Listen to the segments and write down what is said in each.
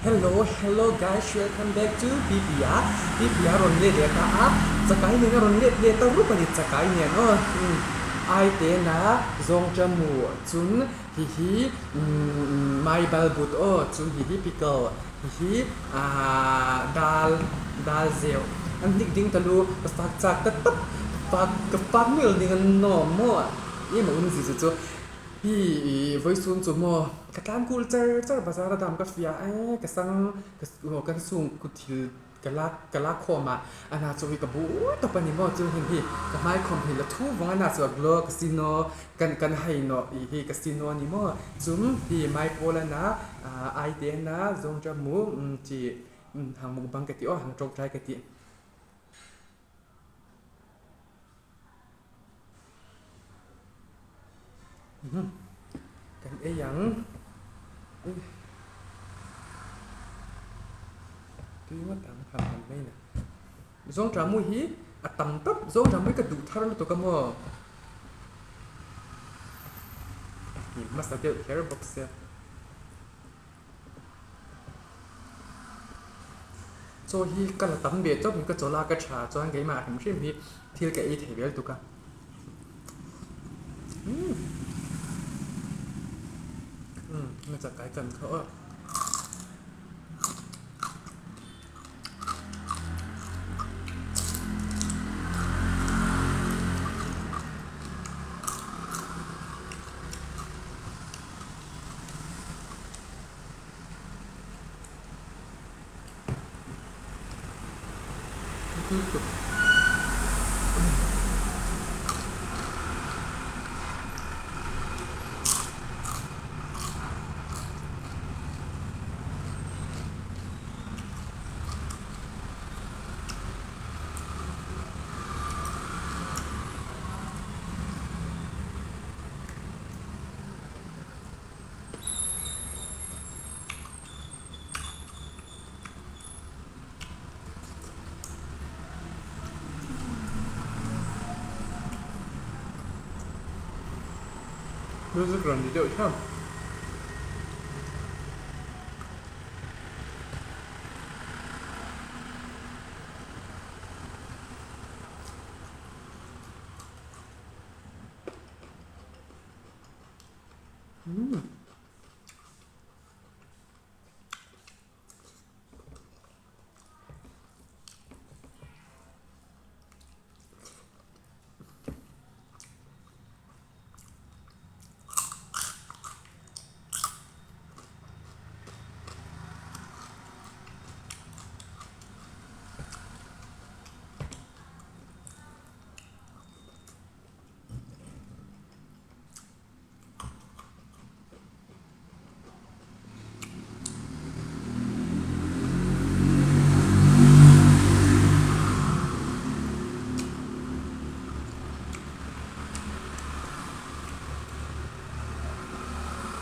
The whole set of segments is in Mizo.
Hello hello guys welcome back to Pipi a Pipi a rawn let leh ta a chakai nen a rawn let leh ta rup a ni chakai nen aw umm ai te na zawng ta mu chun hi hi umm mai bal but aw chun hi hi pickle hi hi aaa dal dal zeuh an hnik ding ta lu ka fak chak ta tawp ka fak ka fak mial ding an nawm maw em a um zi chu chu. Hi i vawisum chu maw ka tlan kul char char bazar a dam ka fiah e ka sang kan sung ku thil ka lak ka lak khawm a a hna chu hi ka bur tawp a ni maw chu heng hi ka hmai khawm hi la thu vang a na chu a glow casino kan kan hai nawh tih hi casino a ni maw chung hi maipawl a na ai te a na zawng ṭa mu chi hang mukbang ka tih aw hang ṭawngṭai ka tih. Kan ei ang tui ngawt ang han han mai na zawngṭah mu hi a tam tawp zawngṭah mu hi ka duh thar lutuk a maw hnim hmasa deuh kher bawk sia. Chaw hi ka la tam ve tawp ka chaw lak a tha chuan keimah hrim hrim hi thil ka ei thei vel tuk a umm umm chakai kan kha aw. Music rawn ni deuh hiam.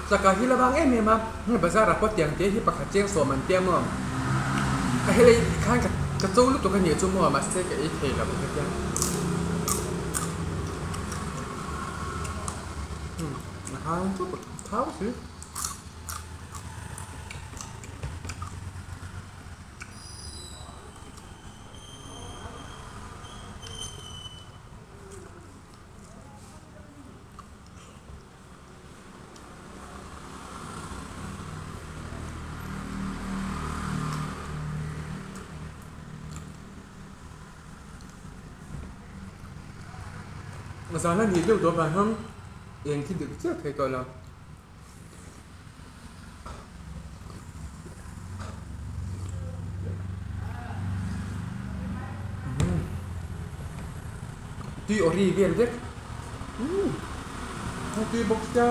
Chaka hi la vang em em a, hei bazar ah pawh tiang te hi pakhat cheng sawm an tia maw? A helai khan ka cho lutuk a nih chu maw mahse ka ei thei lo ka tia. A hang chu ka thau si. Zan a nih deuh tawh vang hian eng khi dik chiah thei tawh lo. Tui aw ri vel vek umm tui bawk sia.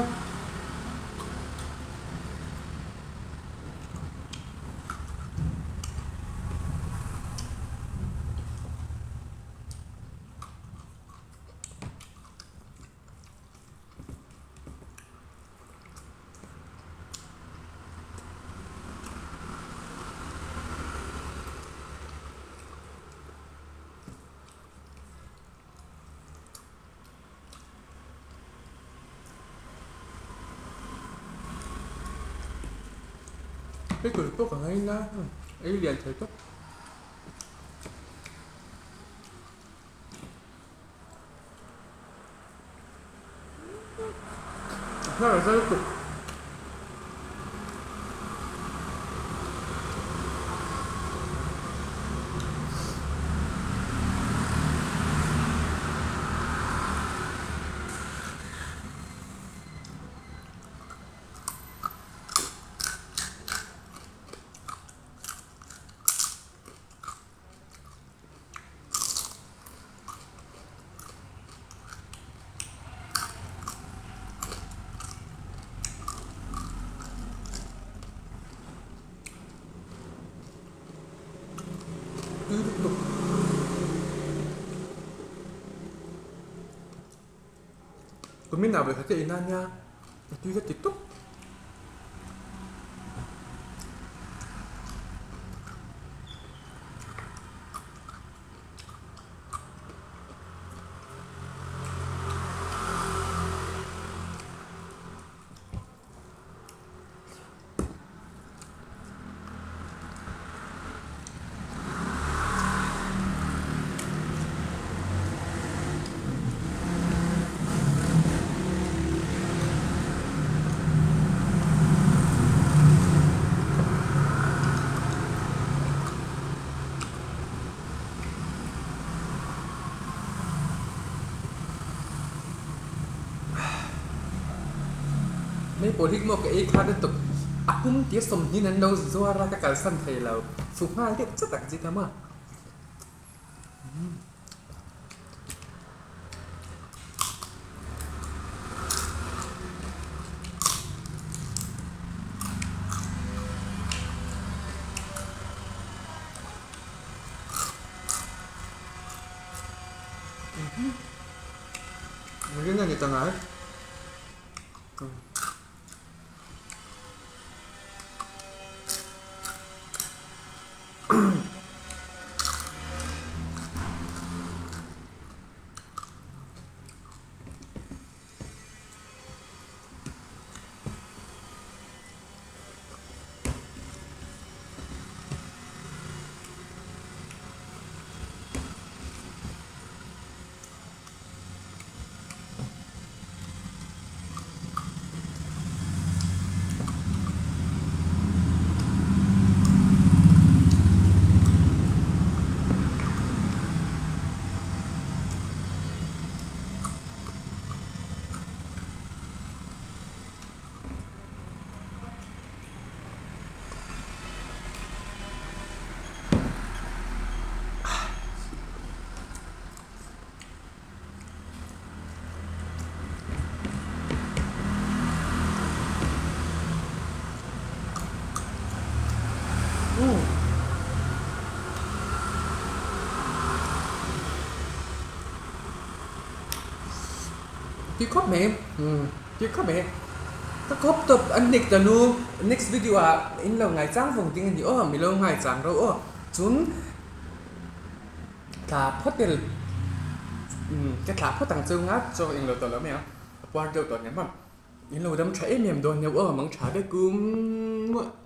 Pickle pawh ka ngaina ei lian thei tawp. Hnar a zal tuk. Tui lutuk. Kumin ah vawikhat ka in a nia a tui ka ti tawp. Mei pawl hi maw ka ei kha lutuk a pum tia sawmhnin an lo zuar a ka kalsan thei lo fu nghal deuh chat ang chi ta maw. Ring a ni ta ngai. Ti khawp mai ti khawp mai ka khawp tawp an hnek ta nu next video ah in lo ngai chang vawng ding a ni aw mi lo ngai chang ro aw chun Thla phawt el ka thla phawt ang chu nga chaw eng lo tawh lo mai ang a puar deuh tawh nen hmang in lo dam tha em em dawn nia aw mang tha vek kum.